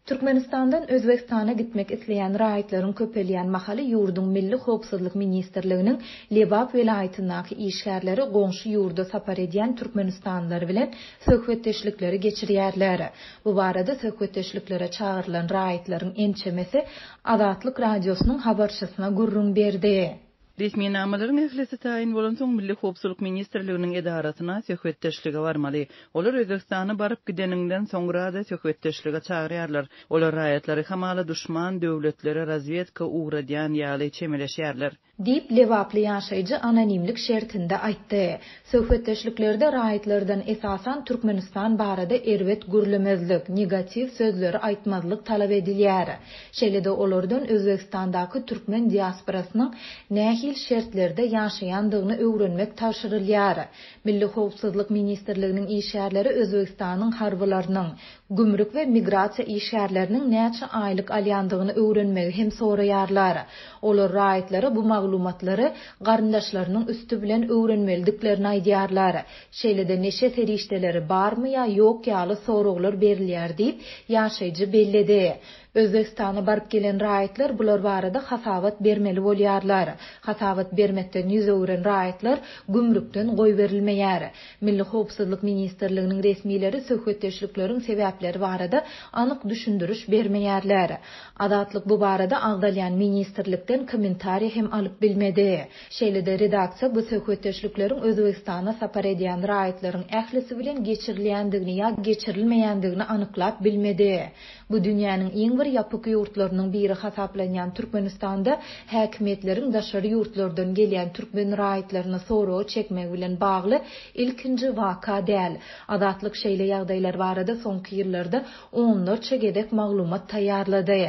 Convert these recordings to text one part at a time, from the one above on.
Türkmenistandan Özbegistana gitmek isleýän raýatlaryň köpelýän mahaly ýurduň Milli howpsuzlyk ministrliginiň Lebap welaýatyndaky işgärleri goňşy ýurda sapar edýän türkmenistanlylar bilen söhbetdeşlikleri geçirýärler. Bu barada söhbetdeşliklere çagyrylan raýatlaryň ençemesi Azatlyk Radiosynyň habarçysyna gürrüň berdi. Resminamalaryň ählisi taýyn bolansoň, Milli howpsuzlyk ministrliginiň edarasyna söhbetdeşlige barmaly. Olar Özbegistana baryp gideniňden soňra-da söhbetdeşlige çagyrýarlar. Olar raýatlary hamala duşman döwletlere razwedka ugradýan ýaly çemeleşýärler. Diýip, lebaply ýaşaýjy anonimlik şertinde aýtdy. Söhbetdeşliklerde raýatlardan esasan Türkmenistan barada erbet gürlemezlik, negatiw sözleri aýtmazlyk talap edilýär. Şeýle-de olardan Özbegistandaky türkmen diasporasynyň nähili şertlerde ýaşaýandygyny öwrenmek tabşyrylýar. Milli howpsuzlyk ministrliginiň işgärleri Özbegistanyň harbylarynyň, gümrük we migrasiýa işgärleriniň näçe aýlyk alýandygyny öwrenmegi hem soraýarlar. Olar raýatlara bu maglumatlary garyndaşlarynyň üsti bilen öwrenmelidiklerini aýdýarlar. Şeýle-de neşe serişdeleri barmy ýa ýok ýaly soraglar berilýär diýip, ýaşaýjy belledi. Özbegistana baryp gelen raýatlar bular barada hasabat bermeli bolýarlar. Hasabat bermekden ýüz öwüren raýatlar gümrükden goýberilmeýär. Milli howpsuzlyk ministrliginiň resmileri söhbetdeşlikleriň sebäpleri barada anyk düşündiriş bermeýärler. Azatlyk bu barada agzalýan ministrlikden kommentariýa hem alyp bilmedi. Şeýle-de redaksiýa bu söhbetdeşlikleriň Özbegistana sapar edýän raýatlaryň ählisi bilen geçirilýändigini ýa geçirilmeýändigini anyklap bilmedi. Bu dünýäniň iň bir ýapyk ýurtlarynyň biri hasaplanýan Türkmenistanda häkimiýetleriň daşary ýurtlardan gelýän türkmen raýatlaryny soraga çekmegi bilen bagly ilkinji waka däl. Azatlyk şeýle ýagdaýlar barada soňky ýyllarda onlarça gezek maglumat taýýarlady.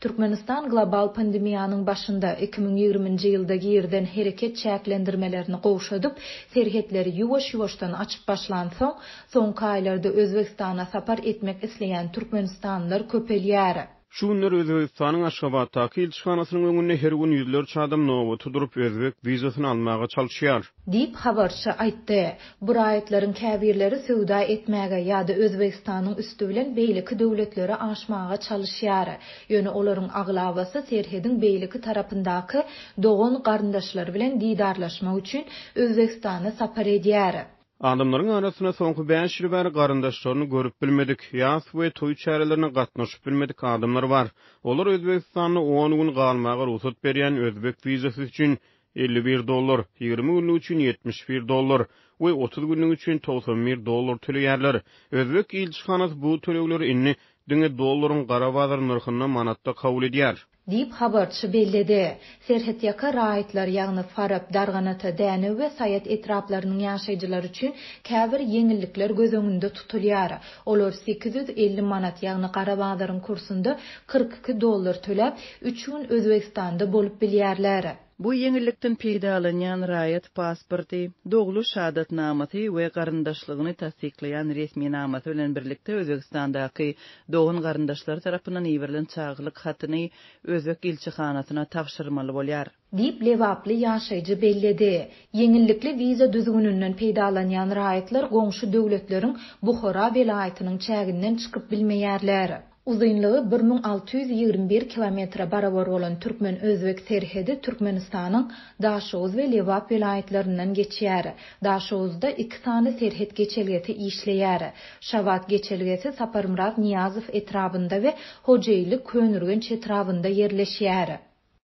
Türkmenistan global pandemiýanyň başynda, 2020-nji ýylda girizen hereket çäklendirmelerini gowşadyp, serhetleri ýuwaş-ýuwaşdan açyp başlansoň, Soňky aýlarda Özbegistana sapar etmek isleýän türkmenistanlylar köpelýär. Şu günler Özbegistanyň Aşgabatdaky ilçihanasynyň öňünde her gün ýüzlerçe adam nobata durup, özbek wizasyny almaga çalyşýar. Diýip, habarçy aýtdy. Bu raýatlaryň käbirleri söwda etmäge ýa-da Özbegistanyň üsti bilen beýleki döwletlere aşmaga çalyşýar. Ýöne olaryň aglabasy serhediň beýleki tarapyndaky dogan-garyndaşlary bilen didarlaşmak üçin Özbegistana sapar edýär. Adamlaryň arasynda soňky bäş ýyl bäri garyndaşlaryny görüp bilmedik, ýas we toý çärelerine gatnaşyp bilmedik adamlar bar. Olar Özbegistanda on gün galmaga rugsat berýän özbek wizasy üçin 51 dollar, 20 günlük üçin 71 dollar we 30 günlük üçin 91 dollar töleýärler. Özbek ilçihanasy bu tölegleri indi diňe dollaryň gara bazar nyrhynda manatda kabul edýär. Diýip, habarçy belledi. Serhetýaka raýatlar, ýagny Farap, Darganata, Dänew we Saýat etraplarynyň ýaşaýjylary üçin käbir ýeňillikler göz öňünde tutulýar. Olar 850 manat, ýagny gara bazaryň kursunda 42 dollar töläp, üç gün Özbegistanda bolup bilýärler. Bu ýeňillikden peýdalanýan raýat pasporty, dogluş şahadatnamasy we garyndaşlygyny tassyklaýan resminamasy bilen birlikde Özbegistandaky dogan-garyndaşlary tarapyndan iberilen çagylyk hatyny özbek ilçihanasyna tabşyrmaly bolýar. Diýip, lebaply ýaşaýjy belledi. Ýeňillikli wiza düzgüninden peýdalanýan raýatlar goňşy döwletleriň Buhara welaýatynyň çäginden çykyp bilmeýärler. Uzynlygy 1621 kilometre barabar bolan türkmen-özbek serhedi Türkmenistanyň Daşoguz we Lebap welaýatlaryndan geçýär. Daşoguzda iki sany serhet geçelgesi işleýär. Şabat geçelgesi Saparmyrat Nyýazow etrabynda we Hojeýli Köneürgenç etrabynda ýerleşýär.